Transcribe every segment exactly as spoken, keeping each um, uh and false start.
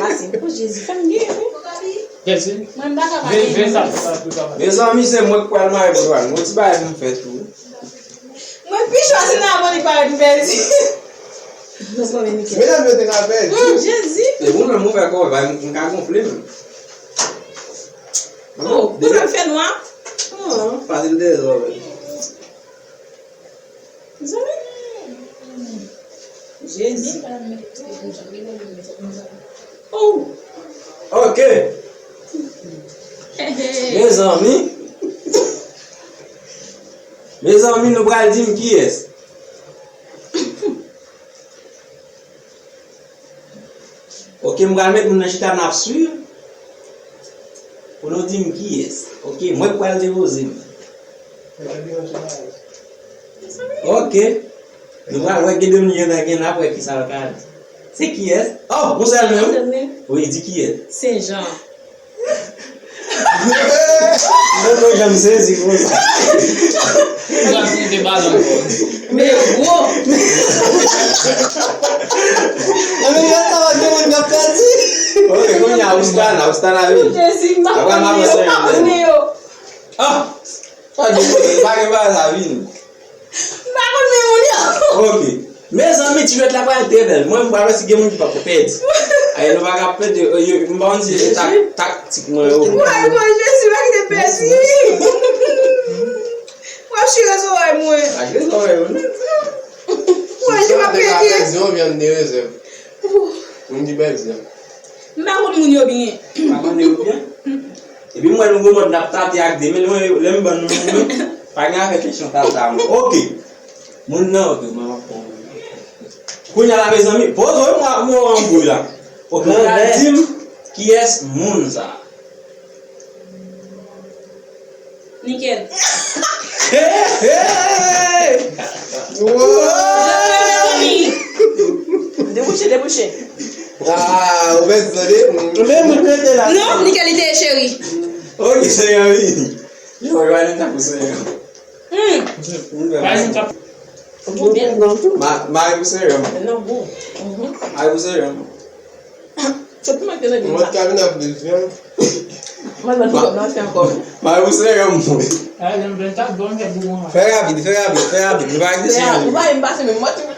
Masin. O Jezi, fè m gen, wi. Kèsi? Mwen, m pa ka pa Vin, gen. Vin sa, sa, sa, sa. Mezanmi, se mwen k pral marye pou nou. Yon ti bagay pou m fè tou. Mwen pi chwazi nan abòne parèt m pèdi. Mwen konnen Mikel. Medam yo te ka pèdi. Hum, Jezi. Se pou mwen, mwen fè kò, m ka gonfle menm. Oh, koulè m fè nwa. Oh, Fasil dezòd. zanmi. Jezi. Oh, Ok. Mezanmi. Mezanmi, nou pral di m kiyès. Ok, m pral met moun nan chita, n ap swiv. Pou nou di m kiyès. Ok, mwen k pral depoze m. Ok. Nou pral wè, gen de moun gen nan gen, n ap wè kisa l ka di. Se kiyès? Oh, yon sèl menm? Yon sèl menm? Wi, di kiyès. Senjan. Mwen poko janm sezi konsa. Ou pa sezi te balon ankò. Men gwo. Nan men sa, pa gen moun k ap pèdi. Ok, kounye a, Oustana, Oustana vini. Jezi, m pa konn yo, m pa konn yo. Ah! Pa gen, pa gen bagay sa vini. M pa konn men moun yo. Ok. Mezanmi, ti jwèt la pral trè bèl. Mwen, m pral wè si gen moun ki pap pèdi. Ay, nou pa ka pèdi. Yo, m pa konn si se tak-, taktik mwen yo. Woy, woy, Jezi, pa kite pèdi. W ap chire zòrèy mwen. Pa chire zòrèy mwen. Woy, Jezi, m ap pèdi. Pèdi yon vyann de rezèv. Moun ki pèdi an. M pa konn moun yo byen. Pa konn yo byen? Epi m wè nou gwo mòd n ap tate ak de men, lè m ban nou moun, pa gen afè kesyon tata, mwen. Ok. Moun nan, ok, mwen ap pran moun. Kounye a la, mezanmi, poze w, mwen, mwen anbouy la. Ok, ou ka di m kiyès moun sa? Nikel. Hey, hey! Wow! Debouche, debouche. Ah, ou mèt tande? Men mwen mete la. Non, Nikel, li te cheri. Ok, se yon wi. Yo, yo, ale tankou se yon. Hmm. Ou bèl. Ma-, mari pou se yon. Non, bon. Mhm. Mari pou se yon. Se pou mwen ki te leve sa. Mwen ka vin ap di vyan. Mwen mwen tou nan fè ankò. Mari pou se yon mwen. Fè rapid, fè rapid, fè rapid. Nou pa gen de segonn. Ou pa menm pase menm mwen tou.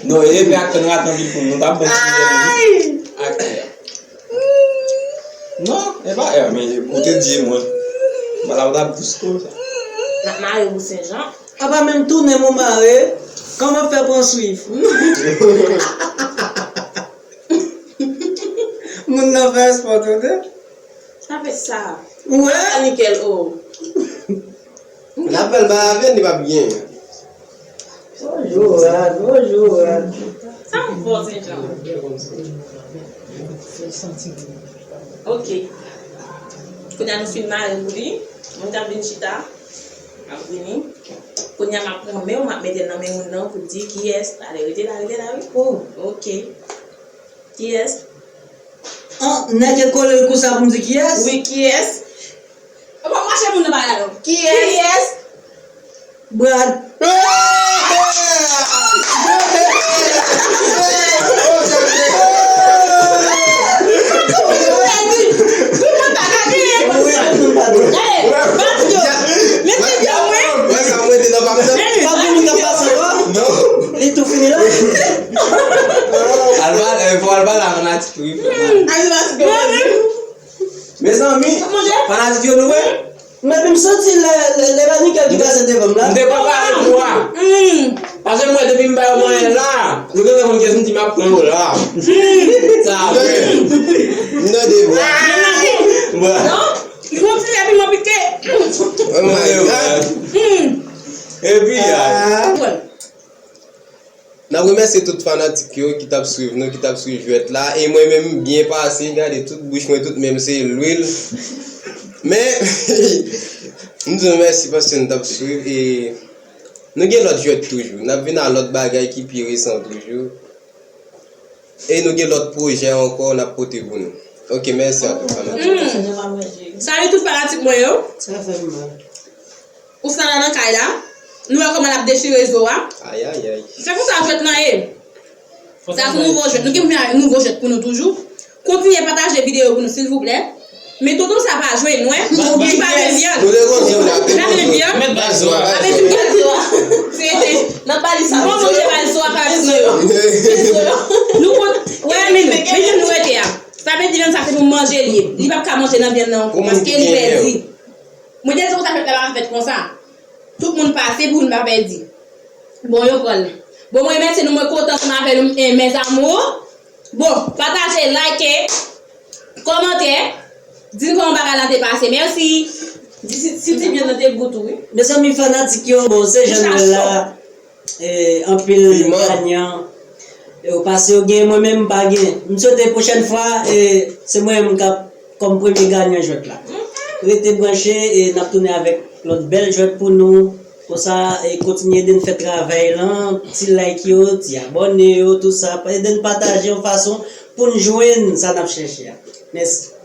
Non, e vre ak tann ratan ki pou nou t ap bon ti vre. Ak Non, e pa, e, men ou te di mwen. Mwen la ou t ap dous konsa. N ap mare pou Senjan. Apa menm tounen mou mare, kòman fè pran swif? Moun nan fè espò tande. Sa fè sa. Ou wè? Sa Nikel, oh. N ap fè l pa avè n, li p ap gen. Bonjou, Rad, bonjou, Rad. Sa w fò, Senjan? Ok. Kounye a nou fin mare pou li. Moun k ap vin chita ap vini. Kounye a m ap pran men w, m ap mete l nan men moun nan pou l di kiyès. Ale, rete la, rete la, wi. Oh. Ok. Kiyès? An, nèg e kole l konsa pou m di kiyès? Wi, kiyès? Ou pa mache moun nan bagay la non. Kiyès? Kiyès? Brad. Tout moun pa ka genyen konsa. Wi, tout moun pa ka. Gade, Brad yo. Mete pye mwen. Mwen sa mwen te nan pa mwen. Pa pou moun nan pase ankò. Non. Li tou fini la. Alba, eh, fò Alba la fanatik wi. Alba, Mezanmi, fanatik yo nou wè? Men epi m santi lè, lè, lè Manickel ki pase devan m la. M te prepare pou a. Paske m wè depi m ba yo mwayen la, yo genlè konn kiyès m di m ap pran yo la. Sa vre. M nan de bra. Bra. Non, li konn ti lè piman pike. Oh my God. Epi a. N ap remèsye tout fanatik yo ki t ap swiv nou, ki t ap swiv jwèt la. E mwen menm, byen pase, gade tout bouch mwen, tout men m se lwil. Men, m di nou mèsi paske nou t ap swiv. E nou gen lòt jwèt toujou. N ap vin a lòt bagay ki pi resan toujou. E nou gen lòt pwojè ankò n ap pote pou nou. Ok, mèsi a tout fanatik. Salut tout fanatik mwen yo. Sa fè m mal. Ousnana nan kay la. Nou wè kòman l ap dechire zo a. Ayayay. Se konsa jwèt lan ye. Sa se nouvo jwèt. Nou gen yon nouvo jwèt pou nou toujou. Kontinye pataje videyo pou nou, silvouplè. Men tonton sa pa jwenn, wè. Li pa gen vyann. Nou te konn di w la. Li pa gen vyann. Mèt bal zo a. Avèk yon bal zo a. Se te. Nan bal sa. Bon, manje bal zo a pa vin nan yo. Nou konn. Wè, men nou. Men jan nou rete a. Sa vle di vyann sa se pou manje l ye. Li p ap ka manje nan vyann nan ankò. Paske li pèdi. Mwen te di w sa fèt la pa fèt konsa. Tout moun pase pou nou pa pèdi. Bon, yo pran l. Bon, mwen remèsye nou, mwen kontan ansanm avè nou, eh, mes amours. Bon, pataje, like, kòmante, di n kòman bagay lan te pase. Mèsi. Di si, si ti vyann nan te gou tou, wi. Mezanmi, fanatik yo, bon, se jan nou la. Eh, anpil ganyan. Yo pase, yo gen, mwen menm m pa gen. M swete pwochèn fwa, e, se mwen menm k ap kòm premye ganyan jwèt la. Rete branche, e n ap tounen avèk lòt bèl jwèt pou nou. Konsa, e, kontinye ede n fè travay lan, ti like yo, ti abòne yo, tou sa. Ede n pataje yon fason pou n jwenn sa n ap chèche a. Mèsi.